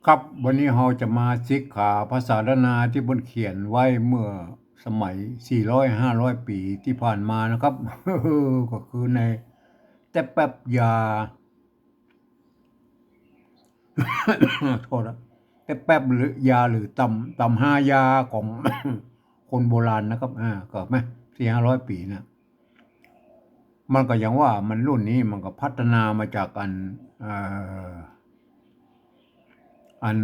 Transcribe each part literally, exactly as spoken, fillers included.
ครับ วันนี้เฮาจะมาศึกษาภาษาล้านนาตี้เปิ้นเขียนไว้เมื่อสมัยสี่ร้อยห้าร้อยปี๋ตี้ผ่านมานะครับ ก็คือในแต๊แป๊บยา โทษนะ แต๊แป๊บหรือยาหรือตำ ตำฮายาของ คนโบราณนะครับ อ่า ก็แม่นสี่ห้าร้อยปี๋นะ มันก็ยังว่ามันรุ่นนี้มันก็พัฒนามาจากอัน เอ่อ อัน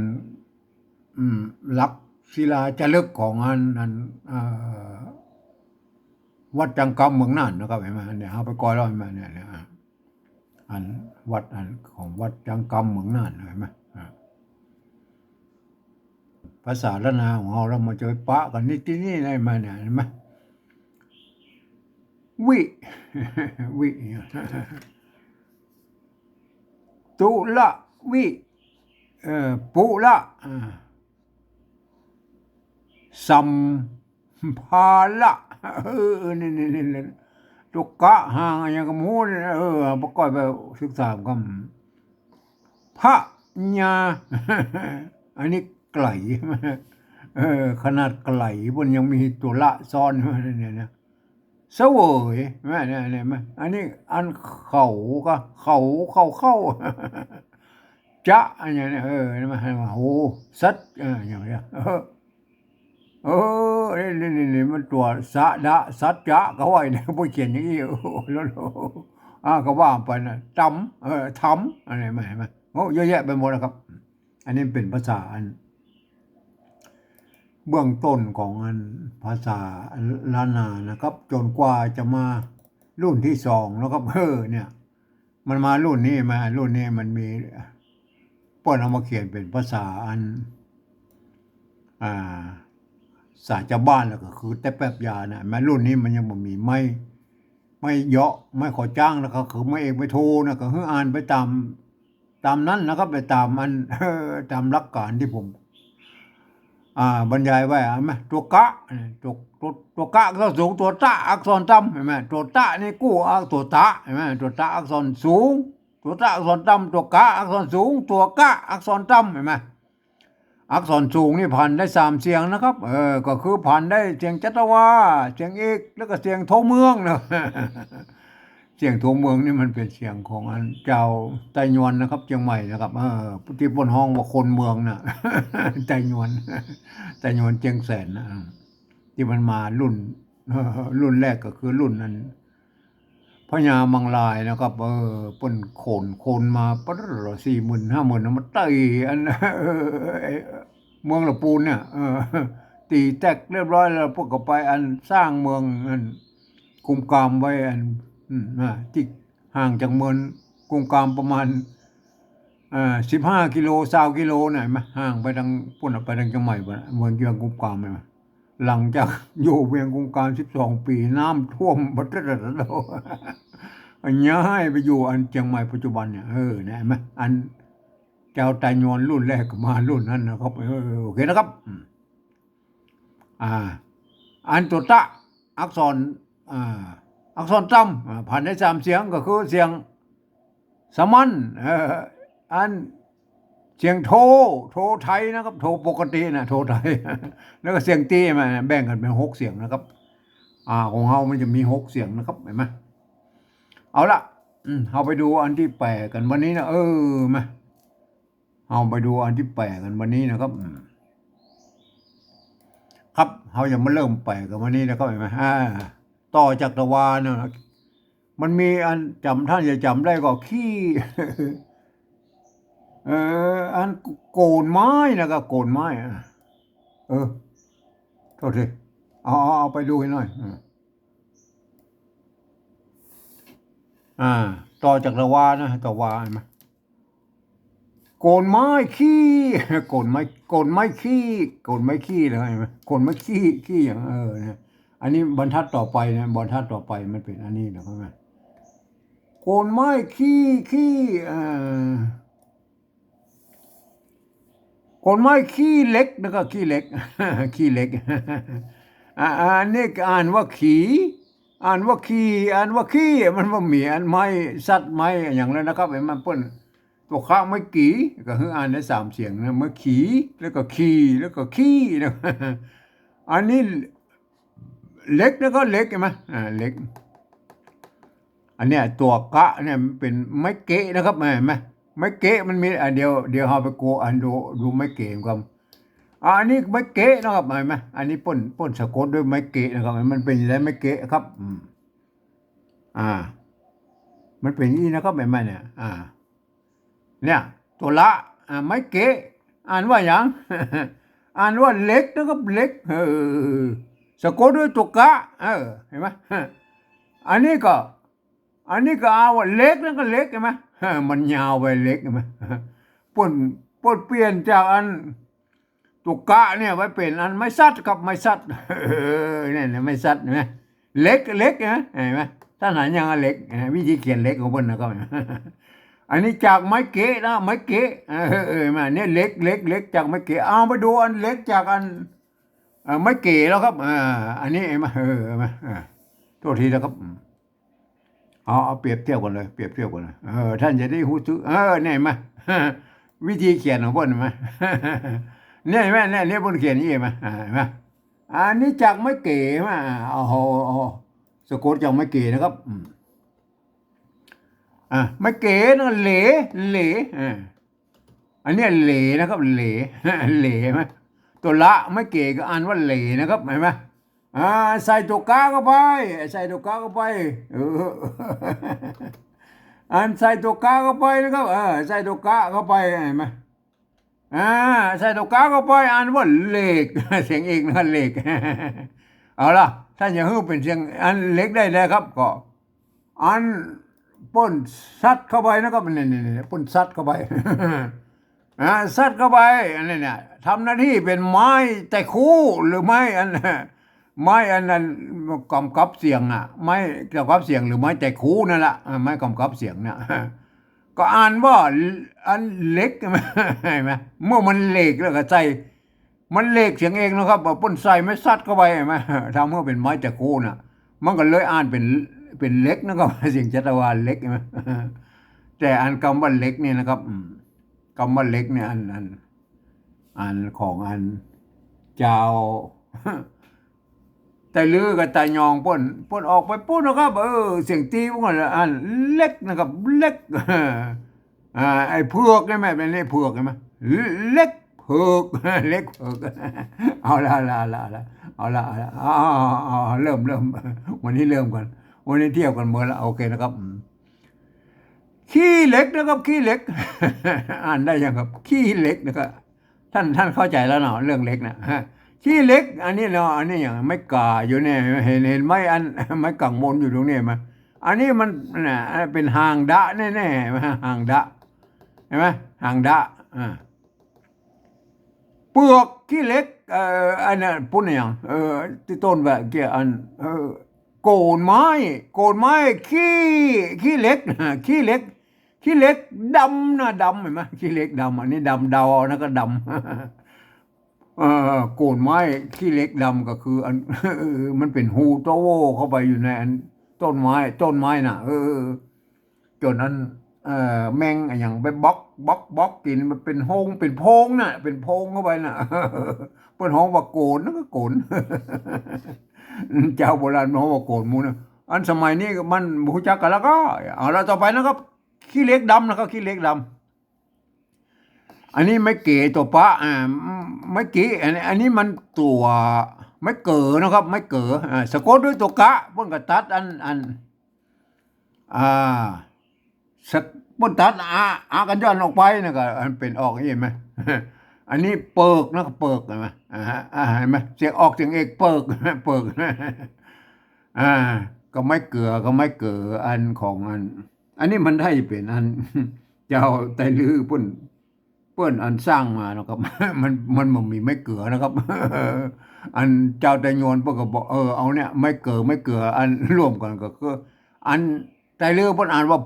อืม หลักศิลาจารึกของอัน อัน เอ่อ วัดจังกำเมืองน่านนะครับ หันก่อ เนี่ย เฮาไปก่อยแล้วหันก่อ เนี่ย เนี่ย อ่ะ อันวัดอันของวัดจังกำเมืองน่าน หันก่อ อ่ะ ภาษาล้านนาของเฮาแล้วมันจะไปปะกั๋นนี่ตี้นี่ได้มาเนี่ย หันก่อ วิ วิ ตุละวิ เอ่อ ปุละ อ่า สัมภาระ เออ นี่ นี่ นี่ นี่ ตัวกะห่างอะหยังก็บ่ฮู้เนี่ย เออ ไปก่อยไปศึกษาก่อน พะญา อันนี้ไก๋ เออ ขนาดไก๋เปิ้นยังมีตัวละซ้อนเนี่ยนะ เสวย แม่น เนี่ย เนี่ย แม่น อันนี้อันเขาก็ เขา เขา เขา จะ อันนี้เนี่ย เออ นี่มันหันก่อ โห สัจ เออ อย่างเนี้ย เออ เออ นี่ นี่ นี่ นี่ มันตัวสะดะ สัจจะ ก็ว่าเนี่ย บ่เขียนอย่างอี้ โอ้โห แล้ว อ่า ก็ว่าไปนะ ตำ เออ ทำ อะไรมา หันก่อ โอ้ เยอะแยะไปหมดนะครับ อันนี้เป๋นภาษาอัน เบื้องต้นของอันภาษาล้านนานะครับ จ๋นกว่าจะมารุ่นตี้สองนะครับ เออ เนี่ย มันมารุ่นนี้ มารุ่นนี้มันมี เปิ้นเอามาเขียนเป๋นภาษาอัน อ่า ภาษาจาวบ้านแล้วก็คือแต๊แป๊บยานะ มารุ่นนี้มันยังบ่มีไม้ ไม้เยาะ ไม้ขอจ้าง แล้วก็คือไม้เอกไม้โทนะ ก็คืออ่านไปต๋าม ต๋ามนั้นนะครับ ไปต๋ามอัน เออ ต๋ามหลักการตี้ผม อ่า บรรยายไว้ หันก่อ ตัวกะ ตัว ตัว ตัวกะอักษรสูง ตัวตะอักษรต่ำ หันก่อ ตัวตะนี่กู้ อ่ะ ตัวตะ หันก่อ ตัวตะอักษรสูง ตัวตะอักษรต่ำ ตัวกะอักษรสูง ตัวกะอักษรต่ำ หันก่อ อักษรสูงนี่ผันได้สามเสียงนะครับ เออ ก็คือผันได้เสียงจัตวา เสียงเอก แล้วก็เสียงโทเมืองนะ เสียงโทเมืองนี่มันเป๋นเสียงของอันจาวไตยวนนะครับ เจียงใหม่นะครับ เออ ตี้เปิ้นฮ้องว่าคนเมืองน่ะ ไตยวน ไตยวนเจียงแสนนะ ตี้มันมารุ่น เออ รุ่นแรกก็คือรุ่นอัน พญามังรายนะครับ เออ เปิ้นโขน โขนมา ปั๊ด สี่หมื่น ห้าหมื่น มาไต่อัน เออ ไอ้เมืองละปูนเนี่ย เออ ตี๋แตกเรียบร้อยแล้ว เปิ้นก็ไปอันสร้างเมืองอัน กุมกามไว้อัน อืม อ่า ตี้ห่างจากเมืองกุมกามประมาณ อ่า สิบห้ากิโล ซาวกิโลน่ะ หันก่อ ห่างไปตางปู๊นน่ะ ไปตางเจียงใหม่ปู๊นน่ะ เมืองเจียงกุมกามหันก่อ หลังจากอยู่เวียงกุมกามสิบสองปี๋ น้ำท่วม ย้ายไปอยู่อันเจียงใหม่ปัจจุบันเนี่ย เออ เนี่ย หันก่อ อันจาวไตยวนรุ่นแรกก็มารุ่นนั้นนะครับ เออ โอเคนะครับ อืม อ่า อันตัวตะ อักษร อ่า อักษรต่ำ อ่า ผันได้สามเสียง ก็คือเสียงสามัญ เอ่อ อันเสียงโท โทไทยนะครับ โทปกตินะ โทไทย แล้วก็เสียงตี้มา แบ่งกั๋นเป๋นหกเสียงนะครับ อ่า ของเฮามันจะมีหกเสียงนะครับ หันก่อ เอาละ อืม เฮาไปดูอันตี้แป๋กั๋นวันนี้นะ เออ มา เฮาไปดูอันตี้แป๋กั๋นวันนี้นะครับ อืม ครับ เฮาจะมาเริ่มแป๋กั๋นวันนี้นะครับ หันก่อ อ่า ต่อจากตะวานะ มันมีอัน จ๋ำ ต้านจะจ๋ำได้ก็ขี้ เออ อันโก๋นไม้นะครับ โก๋นไม้ อ่ะ เออ โทษที เอา เอา เอาไปดูให้หน่อย อืม อ่า ต่อจากตะวานะ ตะวาหันก่อ โก๋นไม้ขี้ โก๋นไม้ โก๋นไม้ขี้ โก๋นไม้ขี้เลย หันก่อ โก๋นไม้ขี้ ขี้อย่าง เออ เนี่ย อันนี้บรรทัดต่อไปนะ บรรทัดต่อไปมันเป๋นอันนี้นะครับ โก๋นไม้ขี้ ขี้ เอ่อ โก๋นไม้ขี้เหล็กนะครับ ขี้เหล็ก ขี้เหล็ก อ่า อันนี้อ่านว่าขี อ่านว่าขี อ่านว่าขี้ มันบ่มีอันไม้ สัตว์ไม้อะหยังเลยนะครับ หันก่อ เปิ้น ตั๋วขะไม้กี่ ก็คืออ่านได้สามเสียงนะ ไม้ขี่ แล้วก็ขี่ แล้วก็ขี้นะ อันนี้เหล็ก แล้วก็เหล็ก หันก่อ อ่า เหล็ก อันเนี้ยตั๋วขะเนี่ยมันเป๋นไม้เก๋นะครับ หันก่อ ไม้เก๋มันมี อ่า เดี๋ยว เดี๋ยวเฮาไปโกะ อ่า ดู ดูไม้เก๋ก่อน อ่า อันนี้ไม้เก๋นะครับ หันก่อ อันนี้เปิ้น เปิ้นสะกดด้วยไม้เก๋นะครับ มันเป๋นจะไดไม้เก๋ครับ อืม อ่า มันเป๋นอย่างนี้นะครับ หันก่อ เนี่ย อ่า เนี่ย ตั๋วละ อ่า ไม้เก๋ อ่านว่าหยัง อ่านว่าเหล็กนะครับ เหล็ก เออ สะกดด้วยตั๋วขะ เออ หันก่อ อันนี้ก็ อันนี้ก็เอาว่าเหล็ก แล้วก็เหล็ก หันก่อ มันยาวไป เหล็ก หันก่อ เปิ้น เปิ้นเปลี่ยนจากอันตั๋วขะเนี่ยไปเป๋นอันไม้สัดครับ ไม้สัด เออ เนี่ย ไม้สัด หันก่อ เหล็ก เหล็ก หันก่อ หันก่อ ต้านหันยังอะ เหล็ก หันก่อ วิธีเขียนเหล็กของเปิ้นนะครับ อันนี้จากไม้เก๋นะ ไม้เก๋ เออ เออ หันก่อ เนี่ย เหล็ก เหล็ก เหล็ก จากไม้เก๋ เอาไปดูอันเหล็กจากอัน เอ่อ ไม้เก๋แล้วครับ อ่า อันนี้หันก่อ เออ หันก่อ อ่า โทษทีนะครับ อืม เอา เอาเปรียบเทียบกั๋นเลย เปรียบเทียบกั๋นเลย เออ ต้านจะได้ฮู้สึก เออ เนี่ยหันก่อ วิธีเขียนของเปิ้นหันก่อ เนี่ยหันก่อ เนี่ย เนี่ยเปิ้นเขียนอย่างนี้หันก่อ อ่า หันก่อ อันนี้จากไม้เก๋ หันก่อ เอา เอา เอา สะกดจากไม้เก๋นะครับ อืม อ่ะ ไม้เก๋นะ เหล เหล อ่า อันเนี้ยเหลนะครับ เหล เหล หันก่อ ตั๋วละไม้เก๋ก็อ่านว่าเหลนะครับ หันก่อ อ่า ใส่ตั๋วขะเข้าไป ใส่ตั๋วขะเข้าไป เออ อันใส่ตั๋วขะเข้าไปนะครับ เออ ใส่ตั๋วขะเข้าไป หันก่อ อ่า ใส่ตั๋วขะเข้าไป อ่านว่าเหล็ก เสียงเอกนะ เหล็ก เอาละ ต้านจะหื้อเป๋นเสียงอันเหล็กได้แล้วครับ ก็ อันเปิ้นสัดเข้าไปนะครับ นี่ นี่ นี่ เปิ้นสัดเข้าไป อ่า สัดเข้าไป อันนี้เนี่ย ทำหน้าตี้เป๋นไม้ไตรคู่ หรือไม้อัน ไม้อันนั้นกำกับเสียงน่ะ ไม้กำกับเสียงหรือไม้ไตรคู่นั่นแหละ อ่า ไม้กำกับเสียงน่ะ ก็อ่านว่าอันเหล็ก หันก่อ เมื่อมันเหล็กแล้วก็ใส่ มันเหล็กเสียงเอกนะครับ เปิ้นใส่ไม้สัดเข้าไป หันก่อ ทำหื้อเป๋นไม้ไตรคู่น่ะ มันก็เลยอ่านเป๋น เป๋นเหล็กนะครับ เสียงชัดว่าเหล็ก หันก่อ แต่อันกำว่าเหล็กนี่นะครับ อืม กำว่าเหล็กนี่ อัน อัน อันของอันเจ้า ไตลื้อกับตายองเปิ้น เปิ้นออกไปปู๊นนะครับ เออ เสียงตี๋เปิ้นก็อันเหล็กนะครับ เหล็ก อ่า ไอ้เผือกนี่แหม เป๋นไอ้เผือกหันก่อ เหล็กเผือก เหล็กเผือก เอาละ เอาละ เอาละ เอาละ เอาละ เอา เอา เอา เริ่ม เริ่ม วันนี้เริ่มก่อน วันนี้เที่ยวกั๋นเมินละ โอเคนะครับ อืม ขี้เหล็กนะครับ ขี้เหล็ก อ่านได้ยังครับ ขี้เหล็กนะครับ ต้าน ต้านเข้าใจ๋แล้วเนาะ เรื่องเหล็กน่ะ ฮะ ขี้เหล็ก อันนี้เนาะ อันนี้อย่างไม้ก๋าอยู่เนี่ย หัน หันไม้อัน ไม้ก๋างมนอยู่ตรงนี้หันก่อ อันนี้มันน่ะ เป๋นหางดะแน่ๆ หางดะ หันก่อ หางดะ อ่า เปลือกขี้เหล็ก เอ่อ อันนั้นปู๊นอะหยัง เอ่อ ตี้ต้นว่าเกี้ยอัน เอ่อ โก๋นไม้ โก๋นไม้ขี้ ขี้เหล็ก ขี้เหล็ก ขี้เหล็กดำนะ ดำ หันก่อ ขี้เหล็กดำ อันนี้ดำเดาเอานะ ก็ดำ เอ่อ โก๋นไม้ขี้เหล็กดำก็คืออัน มันเป๋นฮูโต้โหว่เข้าไปอยู่ในอันต้นไม้ ต้นไม้น่ะ เออ จ๋นอัน เอ่อ แมงอะหยังไปบล็อก บล็อก บล็อกกิ๋น มันเป๋นโฮง เป๋นโพงน่ะ เป๋นโพงเข้าไปน่ะ เปิ้นฮ้องว่าโก๋น นั่นก็โก๋น เจ้าโบราณมันฮ้องว่าโก๋นหมู่นะ อันสมัยนี้มันบ่ฮู้จักกั๋นแล้วก็ เอาละ ต่อไปนะครับ ขี้เหล็กดำนะครับ ขี้เหล็กดำ อันนี้ไม้เก๋ตั๋วปะ อ่า ไม้เก๋ อันนี้ อันนี้มันตั๋ว ไม้เก๋อนะครับ ไม้เก๋อ อ่า สะกดด้วยตั๋วกะ เปิ้นก็ตัดอัน อัน อ่า สะ เปิ้นตัดอะ อะกัญญอนออกไปนะ ก็อันเป๋นออก หันก่อ อันนี้เปิกนะ เปิก หันก่อ อ่าฮะ อ่า หันก่อ เสียงออกเสียงเอก เปิก เปิก อ่า ก็ไม้เก๋อ ก็ไม้เก๋อ อันของอัน อันนี้มันได้เป๋นอัน เจ้าไตรลือเปิ้น เปิ้นอันสร้างมานะครับ มัน มันบ่มีไม้เก๋อนะครับ อันเจ้าไตรยวนเปิ้นก็บอก เออ เอาเนี่ย ไม้เก๋อ ไม้เก๋อ อันร่วมกั๋นก็คือ อันไตรลือเปิ้นอ่านว่า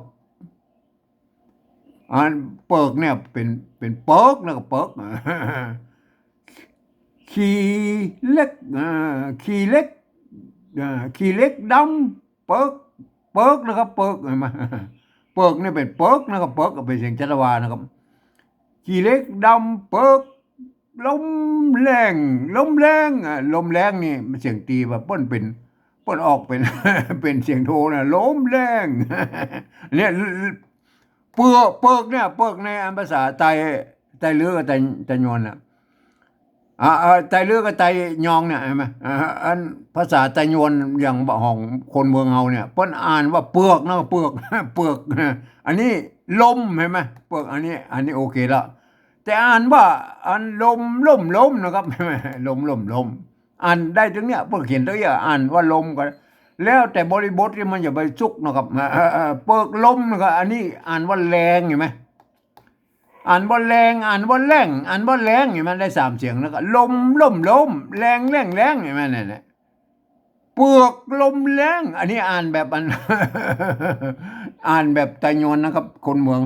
อันเปิกเนี่ยเป๋น เป๋นเปิก แล้วก็เปิก ขี้เหล็ก อ่า ขี้เหล็ก อ่า ขี้เหล็กดำ เปิก เปิกนะครับ เปิก หันก่อ เปิกนี่เป๋นเปิกนะครับ เปิกเป๋นเสียงจัตวานะครับ ขี้เหล็กดำเปิก ลมแล้ง ลมแล้ง อ่ะ ลมแล้งนี่มันเสียงตีว่าเปิ้นเป๋น เปิ้นออกเป๋น เป๋นเสียงโทนะ ลมแล้ง เนี่ย เปิก เปิกเนี่ย เปิกในอันภาษาไต ไตลื้อกับไต ไตยวนน่ะ อ่า อ่า ไตลื้อกับไตยองเนี่ย หันก่อ อ่า อันภาษาไตยวนอย่างของคนเมืองเฮาเนี่ย เปิ้นอ่านว่าเปือกนะ เปือก เปือก อันนี้ลม หันก่อ เปือก อันนี้ อันนี้โอเคละ แต่อ่านว่าอันลม ล่ม ลมนะครับ ลม ล่ม ลม อ่านได้ตึงเนี่ย เปิ้นเขียนตึงเนี่ย อ่านว่าลมก็ แล้วแต่บริบทที่มันจะไปสุกนะครับ อ่า อ่า อ่า เปือกลมนะครับ อันนี้อ่านว่าแลง หันก่อ อ่านว่าแลง อ่านว่าแล้ง อ่านว่าแลง หันก่อ ได้สามเสียงนะครับ ลม ล่ม ลม แลง แล้ง แลง หันก่อ เนี่ย เนี่ย เปือกลมแลง อันนี้อ่านแบบอัน อ่านแบบไตยวนนะครับ คนเมือง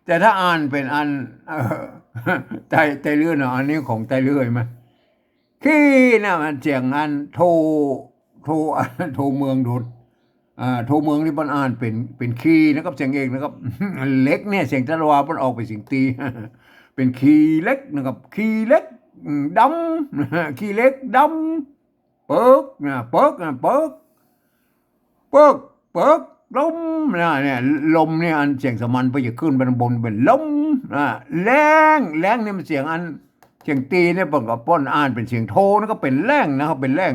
แต่ถ้าอ่านเป๋นอัน เอ่อ ไต ไตลื้อเนาะ อันนี้ของไตลื้อ หันก่อ ขี้น่ะมันเสียงอันโท โท โทเมืองโดด อ่า โทเมืองนี่เปิ้นอ่านเป๋น เป๋นขี้นะครับ เสียงเอกนะครับ เหล็กเนี่ย เสียงจัตวาเปิ้นออกเป๋นเสียงตี เป๋นขี้เหล็กนะครับ ขี้เหล็ก อืม ดำ ขี้เหล็กดำ เปิกนะ เปิกนะ เปิก เปิก เปิก ลมนะ เนี่ย ลมเนี่ย อันเสียงสามัญไปจะขึ้นไปบนเป๋นลมนะ แลง แลงนี่มันเสียงอัน เสียงตีเนี่ย เปิ้นก็เปิ้นอ่านเป๋นเสียงโทนะครับ เป๋นแลงนะครับ เป๋นแลง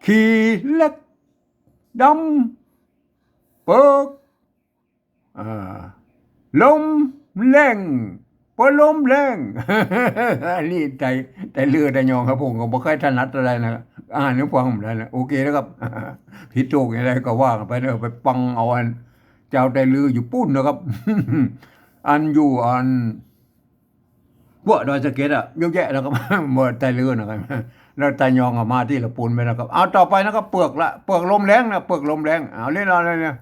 ขี้เหล็กดำ เปิก อ่า ลมแลง เปือกลมแลง อันนี้ไต ไตลื้อไตยองครับ ผมก็บ่ค่อยถนัดเท่าใดนะ อ่านหื้อฟังบ่ได้นะ โอเคนะครับ ผิดถูกอย่างใดก็ว่ากั๋นไปเนาะ ไปฟังเอาอัน เจ้าไตลื้ออยู่ปู๊นนะครับ อันอยู่อัน พวกดอยสะเก็ดอะ เยอะแยะนะครับ บ่ไตลื้อนะครับ แล้วไตยองอะมาตี้ละปูนไปนะครับ เอาต่อไปนะครับ เปือกละ เปือกลมแลงนะ เปือกลมแลง เอาเล่นเอาเลยเนี่ย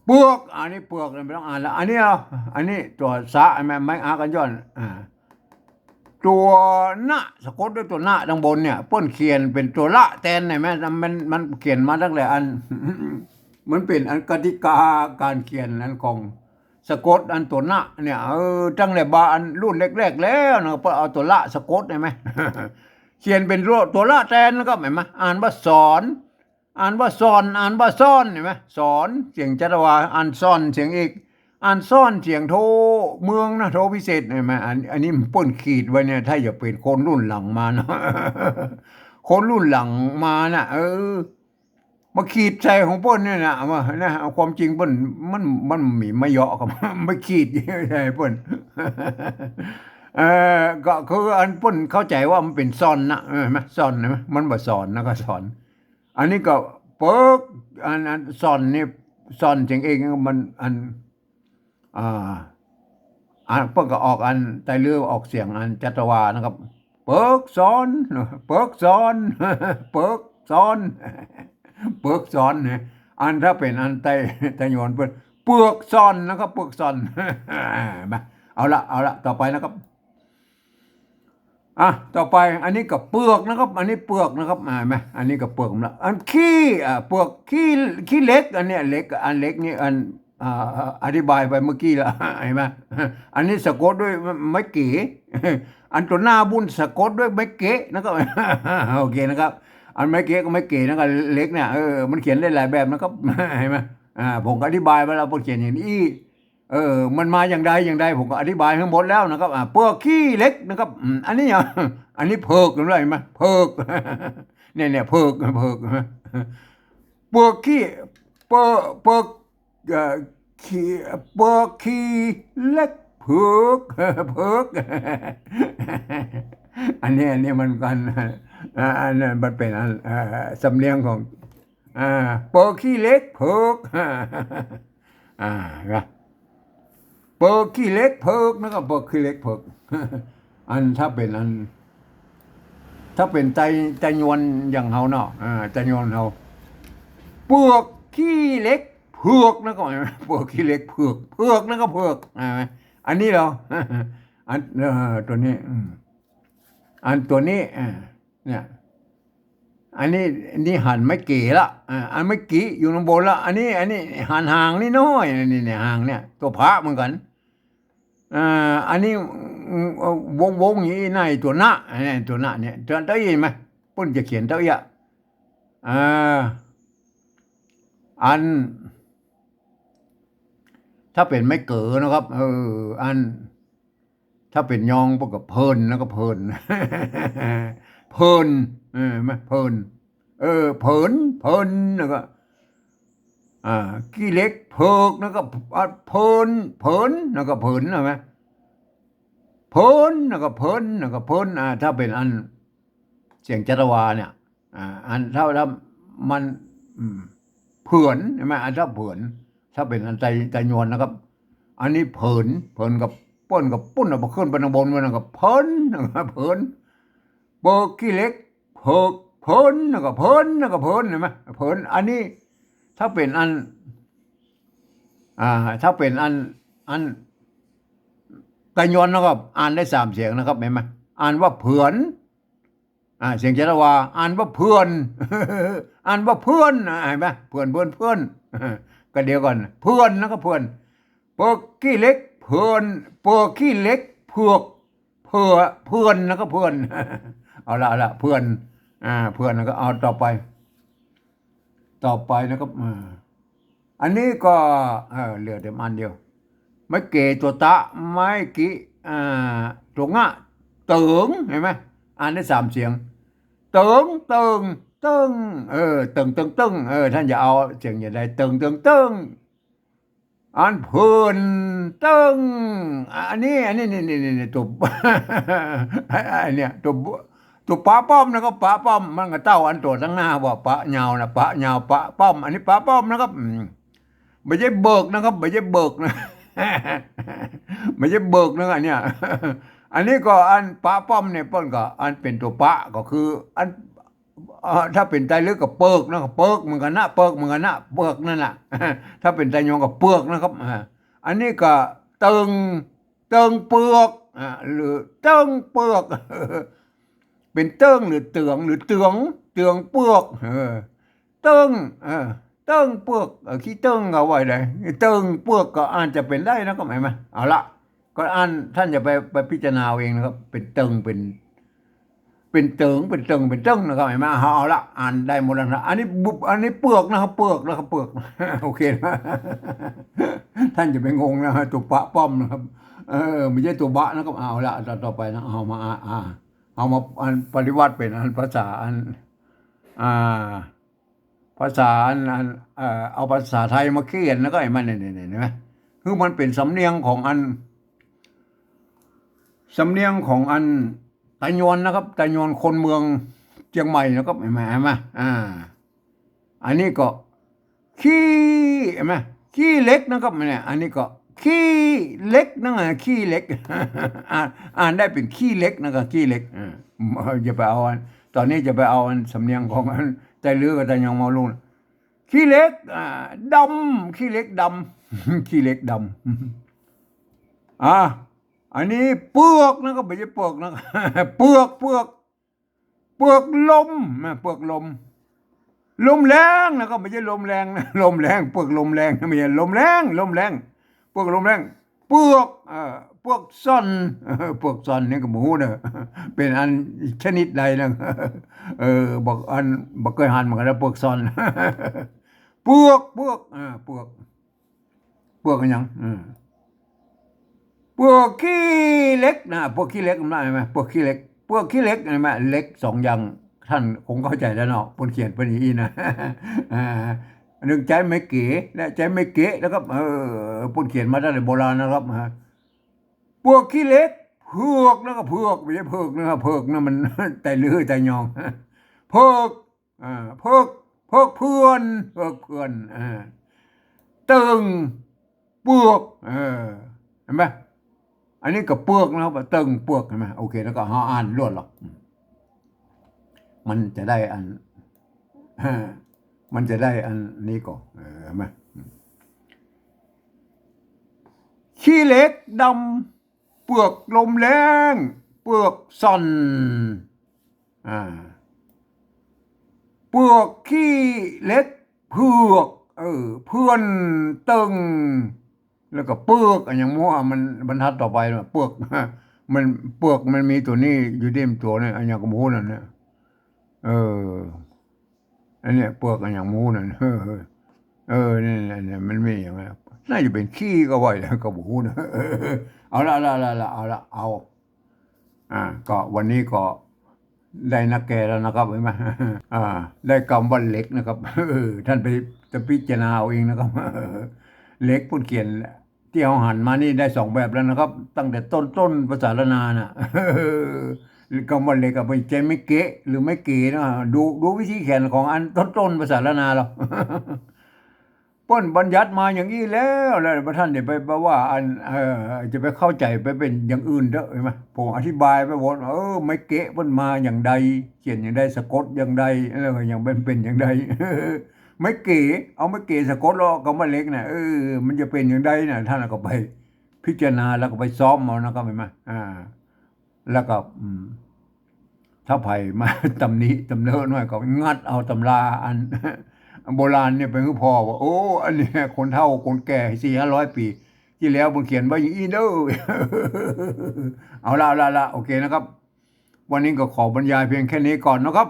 เปือก อันนี้เปือกเนี่ยไม่ต้องอ่านละ อันนี้เอา อันนี้ตั๋วสะ หันก่อ ไม้อากั๋นหย่อน อ่า ตั๋วนะ สะกดด้วยตั๋วนะตังบนเนี่ย เปิ้นเขียนเป๋นตั๋วละแตน หันก่อ มัน มันเขียนมาตั้งแต่อัน มันเป๋นอันกติกาก๋านเขียนอันของ สะกดอันตั๋วนะเนี่ย เออ ตั้งแต่บ่าอันรุ่นแรกๆ แล้วนะ เปิ้นเอาตั๋วละสะกด หันก่อ เขียนเป๋นตั๋ว ตั๋วละแตนนะครับ หันก่อ อ่านว่าสอน อ่านว่าซ่อน อ่านว่าซ้อน หันก่อ สอน เสียงจัตวา อ่านซ่อน เสียงเอก อ่านซ้อน เสียงโทเมืองนะ โทพิเศษ หันก่อ อัน อันนี้เปิ้นขีดไว้เนี่ย ถ้าจะเป๋นคนรุ่นหลังมานะ คนรุ่นหลังมานะ เออ มาขีดใส่ของเปิ้นเนี่ยนะ เอามานะ เอาความจริงเปิ้น มัน มันมีมาเยาะกับ มาขีดใส่เปิ้น เอ่อ ก็คืออันเปิ้นเข้าใจ๋ว่ามันเป๋นซ่อนนะ เออ หันก่อ ซ่อน หันก่อ มันบ่สอนนะ ก็สอน อันนี้ก็เปิก อัน อันซ่อนนี่ ซ่อนเสียงเอก มัน อัน อ่า อันเปิ้นก็ออกอันไตลื้อออกเสียงอันจัตวานะครับ เปิกซ้อน เปิกซ้อน เปิกซ้อน เปิกซ้อนเนี่ย อันถ้าเป๋นอันไต ไตยวนเปิ้น เปือกซ่อนนะครับ เปือกซ่อน มา เอาละ เอาละ ต่อไปนะครับ อ่ะ ต่อไป อันนี้ก็เปือกนะครับ อันนี้เปือกนะครับ อ่า หันก่อ อันนี้ก็เปือกละ อันขี้ อ่า เปือกขี้ ขี้เหล็ก อันเนี้ยเหล็ก อันเหล็กนี่ อัน อ่า อธิบายไปเมื่อกี้แล้ว หันก่อ อันนี้สะกดด้วยไม้เก๋ อันตั๋วหน้าบุ้นสะกดด้วยไม้เก๋นะครับ โอเคนะครับ อันไม้เก๋กับไม้เก๋นะครับ เหล็กเนี่ย เออ มันเขียนได้หลายแบบนะครับ หันก่อ อ่า ผมก็อธิบายไปแล้ว ผมเขียนอย่างนี้ เออ มันมาอย่างใดอย่างใด ผมก็อธิบายหื้อหมดแล้วนะครับ อ่า เปือกขี้เหล็กนะครับ อืม อันนี้อ่ะ อันนี้เผิก หันก่อ เผิก เนี่ย เนี่ย เผิก เผิก เปือกขี้ เปือก เปือก เอ่อ ขี้ เปือกขี้เหล็กเผิก เผิก อันนี้ อันนี้มันกัน อ่า อันนั้นมันเป๋นอัน เอ่อ สำเนียงของ อ่า เปือกขี้เหล็กเผิก อ่า นะ เปือกขี้เหล็กเผิกนะครับ เปือกขี้เหล็กเผิก อันถ้าเป๋นอัน ถ้าเป๋นไต ไตยวนอย่างเฮาเนาะ อ่า ไตยวนเฮา เปือกขี้เหล็กเผือกนะครับ เปือกขี้เหล็กเผือก เผือกนะครับ เผือก อ่า อันนี้เหรอ อัน เอ่อ ตั๋วนี้ อืม อันตั๋วนี้ อ่า เนี่ย อันนี้ นี่หันไม้เก๋ละ อ่า อันเมื่อกี้อยู่ข้างบนละ อันนี้ อันนี้หันห่างนิดหน้อย นี่ นี่ห่างเนี่ย ตั๋วพระเหมือนกั๋น อ่า อันนี้ อืม เอ่อ วงๆ อย่างนี้ ในตั๋วหน้า อันนี้ตั๋วหน้าเนี่ย ตั๋ว ตั๋วอี้หันก่อ เปิ้นจะเขียนตั๋วอี้ อ่า อัน ถ้าเป๋นไม้เก๋อนะครับ เออ อัน ถ้าเป๋นยองเปิ้นก็เผินนะครับ เผิน เผิน เออ หันก่อ เผิน เออ เผิน เผิน แล้วก็ อ่า ขี้เหล็กเผิกนะครับ อ่า เผิน เผิน แล้วก็เผิน หันก่อ เผิน แล้วก็เผิน แล้วก็เผิน อ่า ถ้าเป๋นอัน เสียงจัตวาเนี่ย อ่า อันถ้า ถ้ามัน อืม เผิน หันก่อ อันถ้าเผิน ถ้าเป๋นอันไต ไตยวนนะครับ อันนี้เผิน เผินกับเปิ้นกับปุ้น เอาไปขึ้นไปข้างบนมันก็เผิน เผิน เผิกขี้เหล็ก เผิก เผิน แล้วก็เผิน แล้วก็เผิน หันก่อ เผิน อันนี้ ถ้าเป๋นอัน อ่า ถ้าเป๋นอัน อันไตยวนนะครับ อ่านได้สามเสียงนะครับ หันก่อ อ่านว่าเผิน อ่า เสียงจัตวา อ่านว่าเผิน อ่านว่าเผิน อ่า หันก่อ เผิน เผิน เผิน ก็เดียวกั๋น เผิน แล้วก็เผิน เผิกขี้เหล็ก เผิน เผิกขี้เหล็ก เผิก เผิน เผิน แล้วก็เผิน เอาละ เอาละ เผิน อ่า เผิน แล้วก็เอาต่อไป ต่อไปนะครับ อ่า อันนี้ก็ เออ เหลือแต่อันเดียว ไม้เก๋ตั๋วตะ ไม้กิ อ่า ตั๋วงะ เติง หันก่อ อ่านได้สามเสียง เติง เติง เติง เออ เติง เติง เติง เออ ต้านจะเอาเสียงจะได้ เติง เติง เติง อันเผินเติง อันนี้ อันนี้ นี่ นี่ นี่ นี่ ตั๋ว อันเนี้ย ตั๋ว ตั๋วปะป้อมนะครับ ปะป้อม มันก็เต้าอันตั๋วตังหน้าว่าปะยาวนะ ปะยาว ปะป้อม อันนี้ปะป้อมนะครับ อืม บ่ใจ้เบิกนะครับ บ่ใจ้เบิกนะ บ่ใจ้เบิกนะ อันเนี้ย อันนี้ก็อันปะป้อมเนี่ย เปิ้นก็อันเป๋นตั๋วปะก็คืออัน เอ่อ ถ้าเป๋นไตลึกก็เปิกนะ เปิกเหมือนกั๋นนะ เปิกเหมือนกั๋นนะ เปิกนั่นน่ะ ถ้าเป๋นไตยวนก็เปือกนะครับ อ่า อันนี้ก็เติง เติงเปือก อ่า หรือเติงเปือก เป๋นเติงหรือเตือง หรือเตือง เตืองเปือก เออ เติง เออ เติงเปือก เออ ขี้เติงก็ว่าได้ เติงเปือกก็อาจจะเป๋นได้นะ ก็หมายมา เอาละ ก็อันต้านจะไป ไปพิจารณาเอาเองนะครับ เป๋นเติง เป๋น เป๋นเติง เป๋นเติง เป๋นเติงนะครับ หันก่อ เอาละ อ่านได้หมดแล้วนะ อันนี้บุบ อันนี้เปือกนะครับ เปือกนะครับ เปือก โอเคนะ ต้านจะไปงงนะ ตั๋วปะป้อมนะครับ เออ บ่ใจ้ตั๋วบะนะครับ เอาละ ต่อ ต่อไปนะ เอามา อ่า อ่า เอามาอันปริวรรตเป๋นอันภาษาอัน อ่า ภาษาอัน อัน เอ่อ เอาภาษาไทยมาเขียนแล้วก็หันก่อ เนี่ย เนี่ย เนี่ย หันก่อ คือมันเป๋นสำเนียงของอัน สำเนียงของอันไตยวนนะครับ ไตยวนคนเมืองเจียงใหม่นะครับ หันก่อ หันก่อ อ่า อันนี้ก็ ขี้ หันก่อ ขี้เหล็กนะครับ เนี่ย อันนี้ก็ ขี้เหล็กนะ ขี้เหล็ก อ่าน อ่านได้เป๋นขี้เหล็กนะครับ ขี้เหล็ก อ่า อย่าไปเอาอัน ต๋อนนี้จะไปเอาอันสำเนียงของอันไตลื้อกับไตยองมาลุ่น ขี้เหล็ก อ่า ดำ ขี้เหล็กดำ ขี้เหล็กดำ อ่า อันนี้เปือกนะครับ บ่ใจ้เปือกนะ เปือก เปือก เปือกลมนะ เปือกลม ลมแรงนะครับ บ่ใจ้ลมแรงนะ ลมแรง เปือกลมแรง บ่ใจ้ลมแรง ลมแรง เปือกลมแรง เปือก เอ่อ เปือกซ่อน เปือกซ่อนนี่ก็บ่ฮู้เน่อ เป๋นอันชนิดใดนะ เออ บ่ อัน บ่เกยหันเหมือนกั๋นนะ เปือกซ่อน เปือก เปือก อ่า เปือก เปือกอะหยัง อืม เปือกขี้เหล็กนะ เปือกขี้เหล็ก หันก่อ หันก่อ เปือกขี้เหล็ก เปือกขี้เหล็ก หันก่อ เหล็กสองอย่าง ต้านคงเข้าใจ๋แล้วเนาะ เปิ้นเขียนเป๋นอย่างอี้นะ อ่า นึ่งใจ๊ไม้เก๋ และใจ๊ไม้เก๊ะนะครับ เออ เปิ้นเขียนมาตั้งแต่โบราณนะครับ ฮะ เปือกขี้เหล็ก เผือกนะครับ เผือก บ่ใจ้เผิกนะครับ เผิกนะมันไตลื้อไตยอง เผิก อ่า เผิก เผิกเผื่อน เผิกเผื่อน อ่า เติงเปือก เออ หันก่อ อันนี้ก็เปือกนะครับ เติงเปือก หันก่อ โอเค แล้วก็เฮาอ่านลวดหรอก อืม มันจะได้อัน มันจะได้อันนี้ก่อ เออ หันก่อ อืม ขี้เหล็กดำ เปือกลมแรง เปือกซ่อน อ่า เปือกขี้เหล็กเผือก เออ เพื่อนตึง แล้วก็เปือก อะหยังหมู่ มันบรรทัดต่อไปน่ะ เปือก มัน เปือกมันมีตั๋วนี้อยู่เต็มตั๋วเนี่ย อะหยังก็บ่ฮู้นั่นเนี่ย เออ อันเนี้ยเปือกอะหยังหมู่นั่น เออ เออ เนี่ย เนี่ย เนี่ย มันมีอะหยังอะน่าจะเป๋นขี้ก็ว่า ก็บ่ฮู้นะ เอาละ เอาละ เอาละ เอาละ เอา อ่า ก็วันนี้ก็ได้นักแก่แล้วนะครับ หันก่อ อ่า ได้กำว่าเหล็กนะครับ เออ ท่านไป จะพิจารณาเอาเองนะครับ เหล็กเปิ้นเขียน ตี้เฮาหันมานี่ได้สองแบบแล้วนะครับ ตั้งแต่ต้นๆ ภาษาล้านนาน่ะ กำว่าเหล็กอะ บ่ใจ้ไม้เกะหรือไม้เก๋นะ ดู ดูวิธีเขียนของอันต้นๆ ภาษาล้านนาเฮา เปิ้นบัญญัติมาอย่างอี้แล้ว แล้วบ่ทันได้ไป ไปว่าอัน เอ่อ จะไปเข้าใจ๋ไปเป๋นอย่างอื่นเต๊อะ หันก่อ ผมอธิบายไปหมด เออ ไม้เกะเปิ้นมาอย่างใด เขียนอย่างใด สะกดอย่างใด แล้วก็อย่างเป๋น เป๋นอย่างใด ไม้เก๋ เอาไม้เก๋สะกดลอกกำว่าเหล็กน่ะ เออ มันจะเป๋นอย่างใดน่ะ ท่านก็ไปพิจารณาแล้วก็ไปซ้อมเอานะครับ หันก่อ อ่า แล้วก็ อืม ถ้าใผมาตำหนิตำเนินหน่อยก็งัดเอาตำราอันโบราณเนี่ยไปหื้อผ่อว่า โอ้ อันเนี้ยคนเฒ่าคนแก่สี่ห้าร้อยปี๋ตี้แล้วเปิ้นเขียนไว้อย่างอี้เด้อ เอาละ เอาละ เอาละ โอเคนะครับ วันนี้ก็ขอบรรยายเพียงแค่นี้ก่อนนะครับ